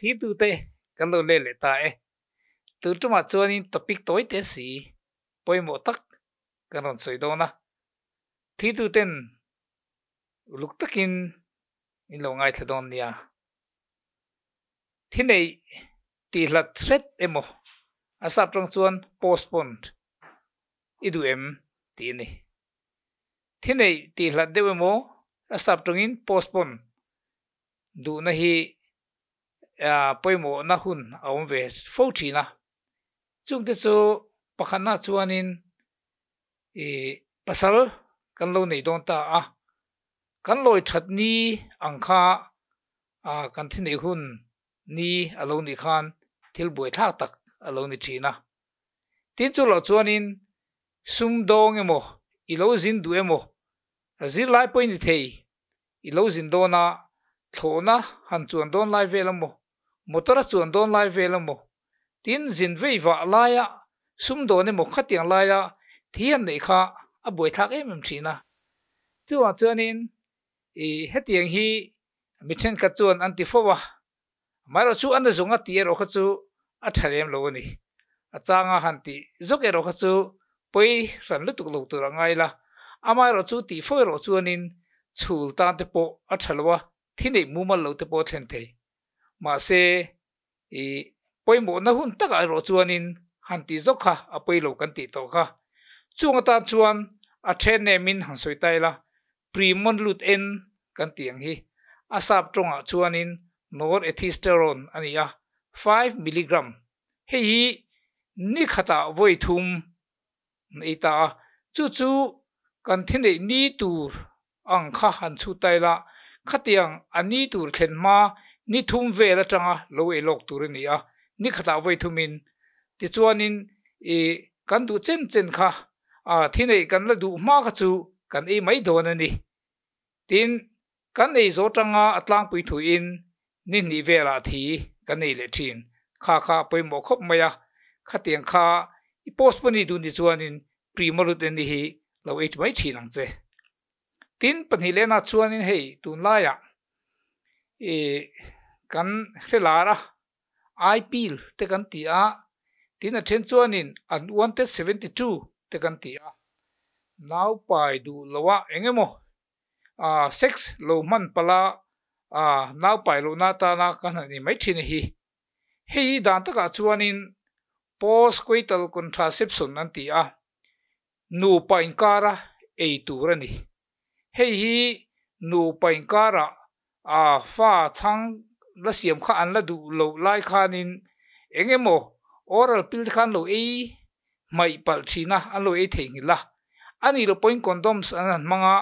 Thlirtute kan lo let leh ta e. Tun tumah chuanin topic tawi te si pawimawh tak kan rawn sawi dawn a. Thlirtuten uluk takin in lo ngaithla dawn nia. Thi neih tih hlat hret emaw a sap tawng chuan postponed i duh em tih a ni. Thi neih tih hlat deuh emaw a sap tawngin postpone duhna hi pawimawhna hun a awm ve fo thin a. Chungte chu pakhatna chuanin ih pasal kan lo nei dawn ta a, kan lawi that ni ang kha ah kan thi neih hun ni a lo nih khan thil buaithlak tak a lo ni thin a. Tin chu loh chuanin sum dawng emaw i lo zin duh emaw zirlai pawh i ni thei i lo zin dawn a, thlawhna han chuan dawn lai vel emaw motor a chuan dawn lai vel emaw tin zin vei vah laia sum dawn emaw khatiang laia thi han neih kha a buaithlak em em thin a. Chuvang chuanin Ih, hetiang hi mi thenkhat chuan an ti fo a, amaherawh chu a na zawng a tih erawh kha chu a tha lem lo a ni. A changa han tih zawk erawh kha chu pawi hran lutuk lo tur a ngai la, amaherawh chu tih fo erawh chuanin chhul tan te pawh a tha lo a, thi neih mumal lo te pawh a thlen thei. Mahse, ih, pawimawhna hun takah erawh chuanin han tih zawk kha a pawi lo kan tih tawh kha. Chung atan chuan a then nemin han sawi ta ila, Primolut N kan tih ang hi a sap tawngah chuanin norethisterone a ni a, 5 milligram. Hei hi ni khatah vawi thum an ei ta a, chu chu kan thi neih ni tur ang kha han chhut ta ila, khatiang a ni tur thlen hma ni thum vel atanga lo ei lawk tur a ni a, ni khatah vawi thumin. Tichuanin ih kan duh chen chen kha a thi neih kan la duh hma kha chu kan ei mai dawn a ni. Tin, kan ei zawh atanga a tlangpui thuin ni hnih velah thi kan ei leh thin. Kha kha a pawimawh khawp mai a, khatiang kha i post pawh ni duh ni chuanin Primolut en hi lo ei mai thin ang che. Tin, pahnih lehna chuanin hei tunlaiah ih kan hre lar a, I pill te kan ti a, tin a then chuanin unwanted 72 te kan ti a. Nau pai duh lo a eng emaw ah sex lo hman palh a ah nau pai lohna atana kan han ei mai thin a hi. Hei hi dan takah chuanin post coital contraception an ti a, nupa inkara ei tur a ni. Hei hi nupa inkarah ah fa chhang la siam kha an la duh loh lai khanin eng emaw oral pill te khan lo ei hmaih palh thin a, an lo ei theihnghilh a. A nih loh pawhin condoms an han hmang a,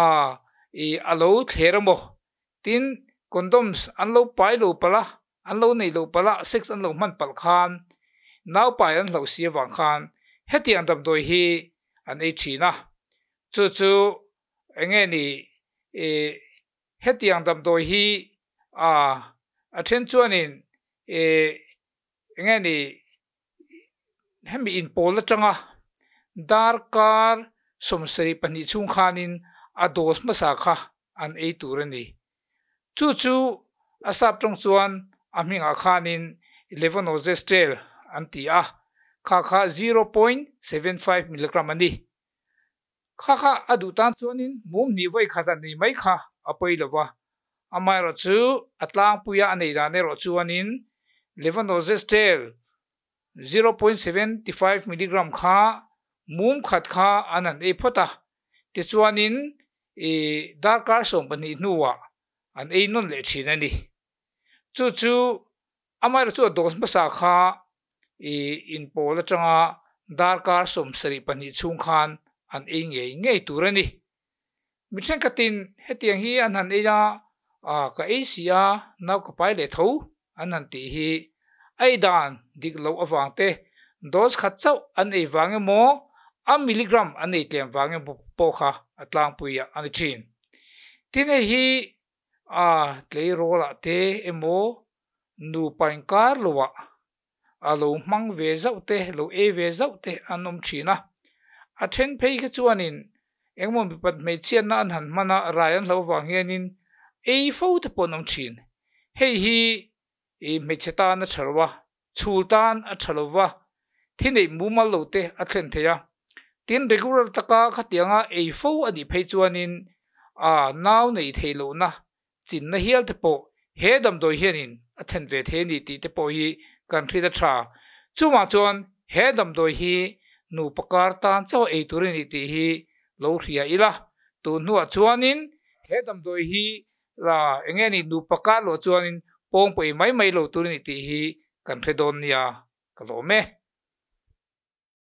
ah ih a lo thler emaw tin condoms an lo pai lo palh a, an lo nei lo palh a, sex an lo hman palh khan naupai an hlauh si avang khan hetiang damdawi hi an ei thin a. Chu chu eng nge ni ih hetiang damdawi hi ah a then chuanin ih eng nge ni hemi inpawl atanga darkar 72 chhung khanin a dose hmasa kha an ei tur a ni. Chu chu a sap tawng chuan a hmingah khanin levonorgestrel an ti a, kha kha 0.75 milligram a ni. Kha kha a duh tan chuanin mum hnih vawi khat a nei mai kha a pawi lo va. Amaherawh chu a tlangpuia a nei dan erawh chuanin levonorgestrel 0.75 milligram kha mum khat kha an han ei phawt a, tichuanin ih darkar 12 hnuah an ei nawn leh thin a ni. Chu chu amaherawh chu a dose hmasa kha ih inpawl atanga darkar 72 chhung khan an ei ngei ngei tur a ni. Mi thenkhatin hetiang hi an han ei a, ah ka ei si a nau ka pai leh tho an han tih hi ei dan dik loh avang te dose khat chauh an ei vang emaw a milligram an ei tlem vang emaw pawh kha a tlangpui a ni thin. Tin hei hi ah tleirawl-ah te emaw nupa inkar loah a lo hmang ve zauh te lo ei ve zauh te an awm thin a. A then phei kha chuanin engemaw mipat hmeichhiatna an han hman a rai an hlo avang hianin ei fo te pawh an awm thin. Hei hi. I hmeichhe tan a tha lo a, chhul tan a tha lo va, thi neih mumal lo te a thlen thei a. Tin, regular taka khatianga ei fo a nih phei chuanin a nau neih theih lohna chinna hial te pawh he damdawi hianin a thlen ve thei a ni tih te pawh hi kan hriat a tha. Chuvang chuan he damdawi hi nupa kar tan chauh a ei tur a ni tih hi lo hria ila. Tun hnuah chuanin he damdawi hi La, enge ni nupa kar loh chuanin pawng pawh i mai mai lo tur a ni tih hi kan hre dawn nia ka lawm e.